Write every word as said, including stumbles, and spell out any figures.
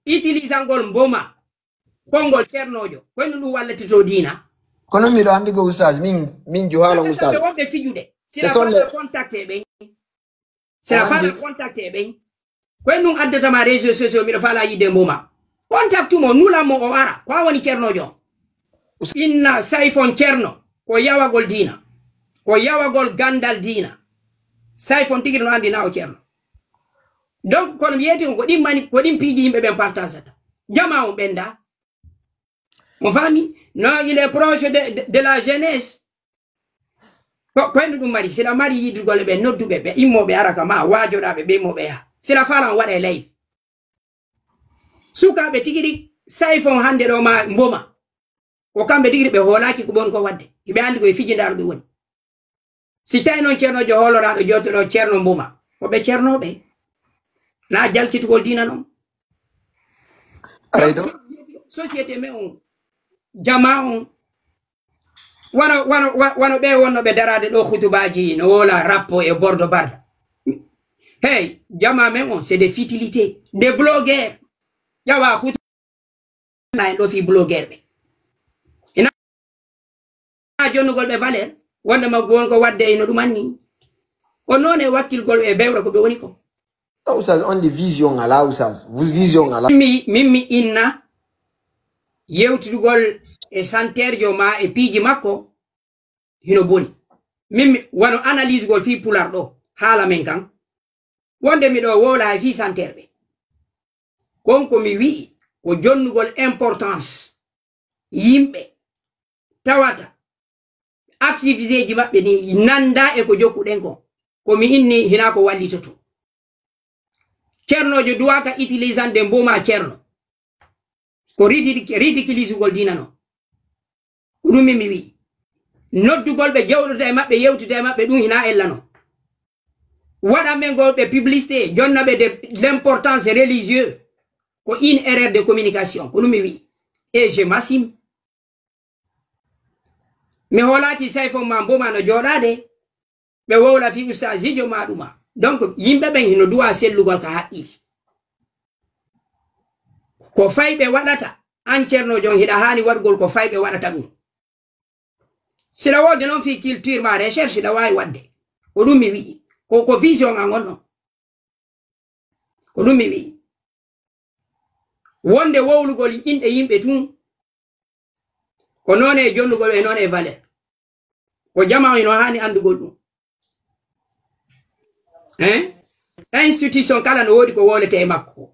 utilisangol mboma konngol ceernoojo, ko henno ɗum wallititoo diina? Kono miɗo anndi ko oustaz, min, min juhaalo oustaz. Ɓe wonɓe fijude. Sila fala contact e ɓen. Sila fala contact e ɓen. Ko en ɗum addatama réseaux sociaux, miɗo fala yidde mboma. Contact mo, nulan mo o ara. Ko a woni ceernoojo on? Inna Sayfon ceerno, ko yawagol diina. Ko yawagol ganndal diina. Sayfon tigi no anndi na o ceerno. Donc, kono mi yeeti on, ko ɗin mani, ko ɗin piiji yimɓe ɓen partageata. Jama on ɓenda. On faami? Non, il est proche de, de, de la jeunesse. Ko, ko henno ɗum mari? Sila mari yidugol ɓe, nodduɓe, ɓe immo ɓe ara ka ma, waajoɗa ɓe, ɓe immo ɓe yaha. Sila fala on waɗa e live. Sukaaɓe tigi ɗi, Sayfon hannde ɗo ma mboma. Ko kamɓe tigi ɗi ɓe hoolaaki ko ɓe woni ko waɗde. Hiɓe anndi ko e fijindaaro ɓe woni. Si tawi noon ceernoojo hooloraaɗo jooɗo ɗo ceerno mboma, ko ɓe ceernooɓe. Na jalkitugol diina noon. Aray ɗo. Société men on, jama on, wano, wano, wa-, wano ɓe wonno ɓe daraade ɗo khutubaaji, no woola rappo e bordo barda. Hey, jama men on, c'est des futilités, des blogueurs. Ƴawa khutu- na en ɗo fii blogueur ɓe. Ina jonnugol ɓe valeur, wonde ma won ko waɗde e no ɗum anni. Ko noon e wakkilgol e bewre ko ɓe woni ko. Non, oustaz, on di vision ala, oustaz. Vous vision ala. Min mi, min mi inna yewtidugol e santerjo ma e piiji makko, hino boni. Min mi, wano analyse gol fii pular ɗo, haala men kan. Wonde miɗo wowla hay fii santerɓe. Kon ko mi wi'i, ko jonnugol importance yimɓe tawata activité ji maɓɓe ni nanda e ko jokkuɗen kon. Ko mi inni hina ko wallitoto. Ceernoojo duwaaka utilisande mboma ceerno. Ko ridi-, ridiculisugol diina non. Ko ɗum min mi wi'i. Noddugol ɓe jewtida e maɓɓe, yewtida e maɓɓe, ɗum hina ella non. Waɗa men gol ɓe publicité, jonna ɓe de l'importance religieux. Ko une erreur de communication. Ko ɗum mi wi'i. Et je m'assume. Mi hoolaaki Sayfon ma mboma no jooɗaade. Ɓe wowla fii ustaasiijo ma ɗuma. Donc, yimɓe ɓen hino duwa sellugol ka haqqil. Ko fayɓe waɗata, an ceernoojo on hiɗa haani waɗugol ko fayɓe waɗata ɗum. Siɗa woodi non fii culture ma recherche hiɗa waawi waɗde. Ko ɗum mi wi'i. Ko, ko vision an on non. Ko ɗum mi wi'i. Wonde wowlugol inɗe yimɓe tun, ko noone e jonnugol e noone e valeur. Ko jama on hino haani anndugol ɗum. Hein? Institution kala no woodi ko wowlete e makko.